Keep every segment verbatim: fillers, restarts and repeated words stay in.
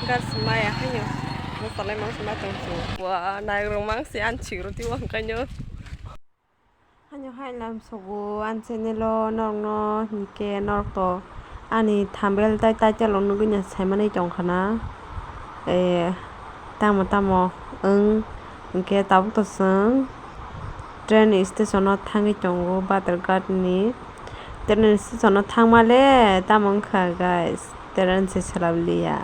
Kar se maya haino. Mosalai mang se ma tong su. Wa, naigrok mang se an chigro ti wa hwnkhaino. Haino hai lam sogo an channel o norokno hinkhe norok to ani thumbnail tai title o nugui no sai manwi tong kha na. Eh, tamo tamo wng hinkhe tabuk to chwng train station o thangwi tongo Badharghat ni. Train station o thangma le tamo wngkha guys, train se swlailia.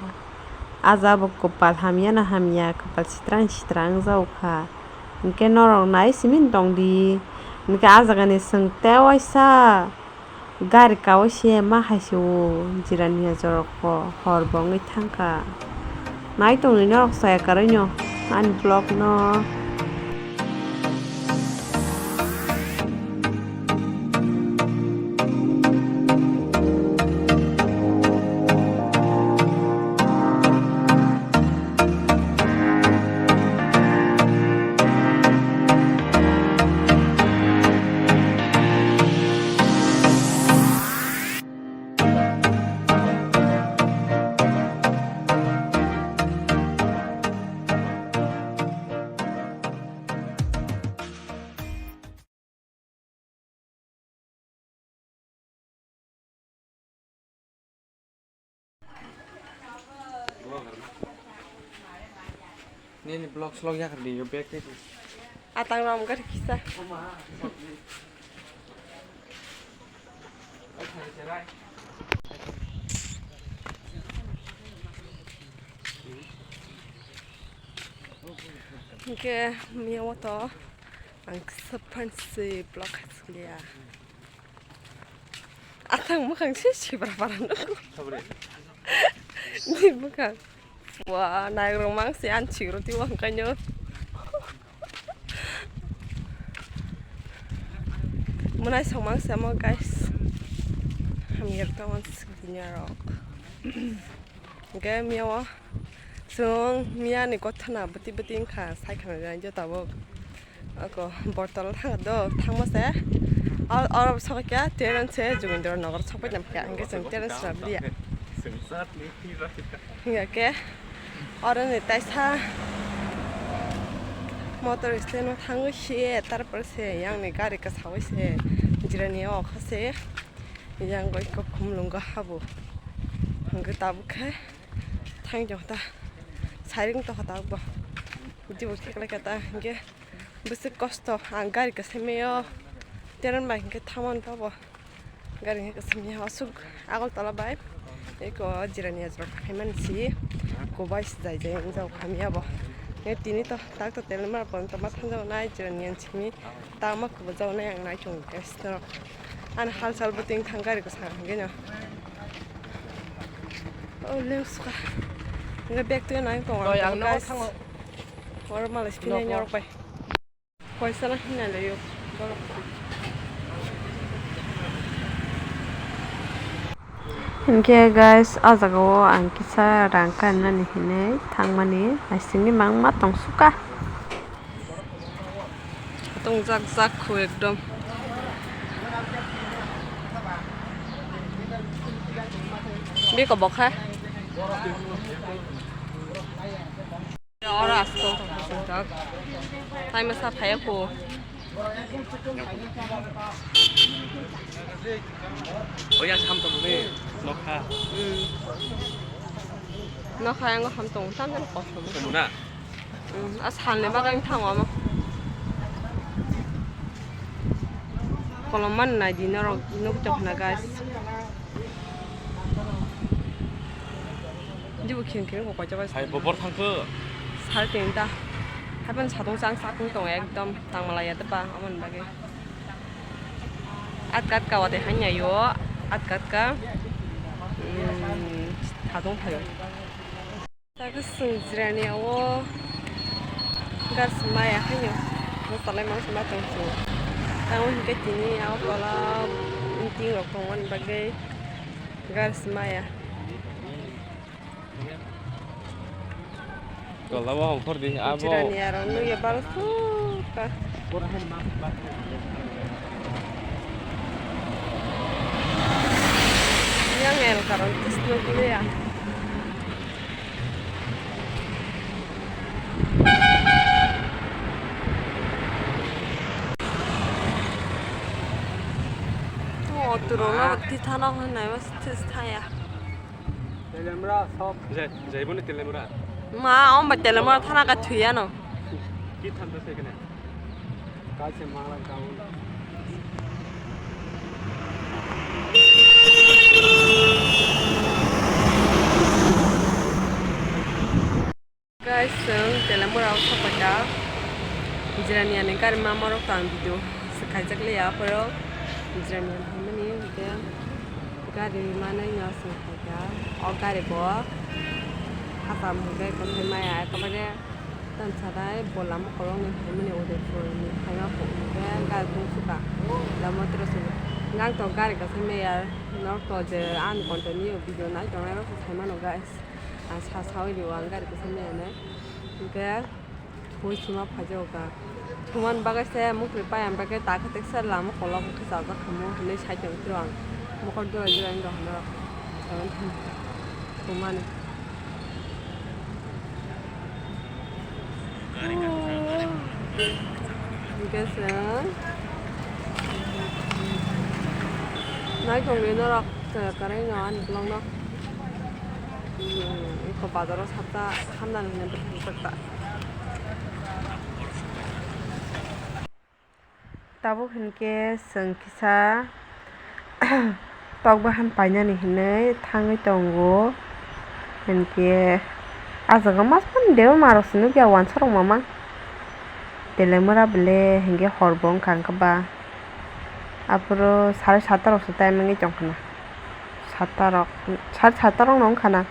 A jaga bo kwpal hamya na hamya, kwpal sitrang sitrang wngjago kha. Hinkhe norok nai simi tongdi. Hinkhe a jaga ni chwng tei waisa gari kawi se ma hai se o jirania jorok o hor bo wngwi thangkha. Nai tongdi norok chaya kwrwi no ani vlog no. Nini vlog slog yak di yo bag te. Atang rom gar kisa. Hinkhe miya o to ang kisa phan se vlog kha siliya. Atang mwkhang se sibra para nugo. Ni mwkhang. Wa, naigrok mang se an chigro ti wa hwnkhaino. Mwnai song mang se mo guys. Hamyar tong sing rok. Hingke miya o chwng miya ni gotha na bwtwi bwtwi wngkha, sai khna jani jota bo. Ako bortol thang do, thangma se. Or, or sokya train se Jogindra Nagar sokpai nam kya, hingke chwng train se rabdia. Hingke ke, oro ni taisa motor stand o thangwi se, tarpor se yang ni gari kwsa wi se, jirani o kha se, yang bai kok khum lungo habo. Hingke tabuk khe. Thang jong ta. Siren to hota bo. Jibo khe khlai kha ta. Hingke bwswk kosto. Ang gari kwsai maya. Train bai hingke thangmani ta bo. Gari hingke kwsai maya. Aswk Agartala bai. Eko jirani ajrok phaimani si. Kobai si jai jai wng jao khamya bo. Hingke tini to tak to telemar pon to ma thang jao nai jirani ang simi. Tama kubujago nai ang nai chong guys norok. Ani halsal bo ting thang gari ko sa hingke no. O leng suka. Nge bag tuya nai tong ang guys. Oro malai spinai norok bai. Poisa na hinna le yo. Hinkhe guys, o jaga o ang kisa rang karnani hinwi thangmani, naisingni mangma tongsuka. Tongjak jak khu ekdom. Biko bokha. Oro asto tongkha songkha. Taima sa phaiya kho. Oya sam to bune nokha. Hmm. Nokha yang ham tong tam jalo kosom. Muna. Hmm, a salni bagwi thango omo. Kolom man nai di norok nuk tok na guys. Dibo khen khen ko kocha bai. Hai bobor thangkho. Sal tinta. Hapan satung chang sakung tong ekdom tangmala ya tepa amon bage. Atka atka wate hanya yo. Atka atka. Hmm, satung thayo. Takhe chwng jirani o gari se maya haino mosalai mang se ma tong chwng. Tamo hinkhe tini Agartala meeting rok tongmani bagwi gari se maya. Tola bo hongkhor di abo. Jirani arok nugya bal suka. Yang el karon tis nugya. Nogo tithano hwnwi naiba thaya. Telemra sok. Jai, jaiboni Telemra. Ma, omba Telemra thana ka thuyano. Ki thanta sekene. Kaisa mangla kaun. Guys, chwng Telemura o sokphaikha. Jirania ni gari ma morok to ang video se khaijak liya, aphuru Jirania phaimani hwnkhe gari manwi no chwng khaikha. O gari bo hacham hwnkhe kwthai maya, ekabare tang sanai bo lama kolokni phaimani Udaipur ni phaima hwnkhe gari tungsukha. Lama tro se nang to gari kwthai maya, norok to je ani content ni video nai tongnai rok se saimano guys. Ang sa saui rio ang gari kwcham ya hinwi. Hwnkhe bui thuma phaijao ka. Thumani bagwi se mukri pai ang bagwi takhe teksa lama kolok hwnkhe chajak khamu hinwi sai tong phiro ang. Mokol jora jora wng rok hwnwi thumani. Hwnkhe chwng naithok ni norok kwrwi no ani vlog no. Eko bazaro sapta hamnani hinwi bwswk ta. Tabuk hinkhe chwng kisa tok bahan painani hinwi thangwi tongo. Hinkhe ah jaga mas phano debama rok se nukya wansarok mamang. Telemura bele hinkhe hor bo wngkha hinkhe ba. Aphuru sare satta rok se time wngwi tongkha na. Satta rok, sare satta rok no wngkha na.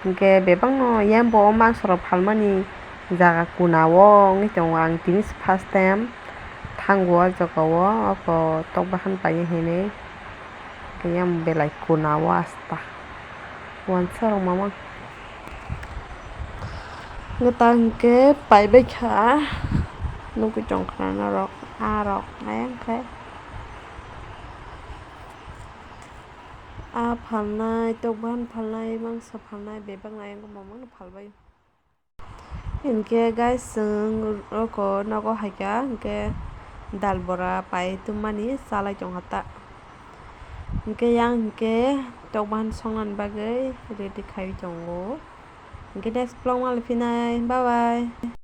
Hinkhe bebak no yang bo o mangso rok phalmani jaga kuna o wngwi tongo. Ang tini se first time thango o jaga o, oko tok bahan painai hinwi. Yang belai kuna o asta. Wansarok mamang. Hwnkhe ta hwnkhe paibai kha. Nugwi tongkha na norok, ah rok, ayang khe. Ah phalnai, tok bahan phalnai, mangso phalnai, bebak nai, ayang mamang no phalbai. Hinkhe guys, chwng oko nogo haikha, hinkhe dal bora pai twmani chalai tongkha ta. Hinkhe yang hinkhe tok bahan songnani bagwi ready khaiwi tongo. Hinkhe next vlog ma le phinai, bye bye.